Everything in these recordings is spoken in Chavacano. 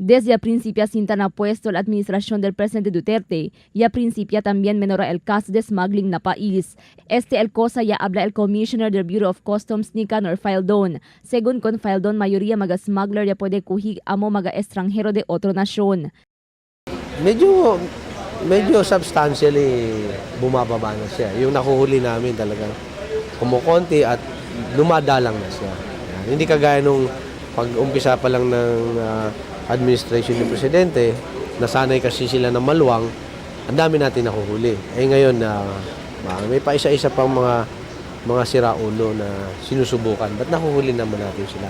Desde a principio sinta na puesto la administración del presidente Duterte, ya principia también menora el caso de smuggling na país. Este el cosa ya habla el commissioner del Bureau of Customs Nicanor Faeldon. Según con Faeldon, mayoría mga smuggler ya puede kuhig amo mga extranjero de otro nación. Medyo substantially bumababa na siya. Yung nakuhuli namin talagang kumukonti at dumadalang na siya. Yan. Hindi kagaya nung pag-umpisa pa lang ng administration ng presidente, nasanay kasi sila ng maluwang, ang dami natin nakuhuli. Eh ngayon, na may pa isa-isa pang mga siraulo na sinusubukan. Ba't nakuhuli naman natin sila?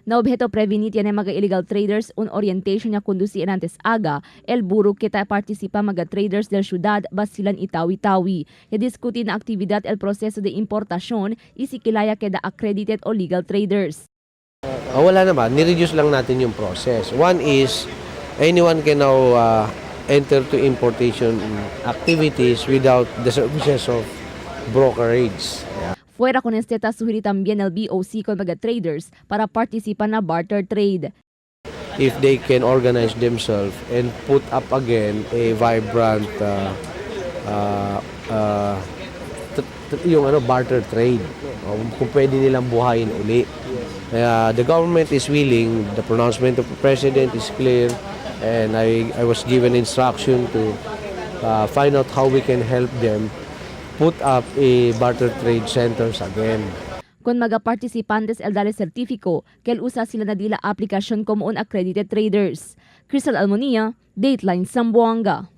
Na objeto prevenir tiene mga illegal traders un orientation ya conducir antes aga el buro kita participa mga traders del ciudad Basilan, Itawi-Tawi. Ya discutir na actividad el proceso de importación y si kilaya queda accredited o legal traders. Ah, wala naman, nireduce lang natin yung process. One is, anyone can now enter to importation activities without the services of brokerage. Yeah. Fuera con este ta sugerir también el BOC con mga traders para participar na barter trade. If they can organize themselves and put up again a vibrant yung ano, barter trade. O, kung pwede nilang buhayin uli. Kaya the government is willing, the pronouncement of the president is clear, and I was given instruction to find out how we can help them put up a barter trade centers again. Con mga participantes el dale certifico que el usa sila na dila aplikasyon como un accredited traders. Crystal Almonia, Dateline Zamboanga.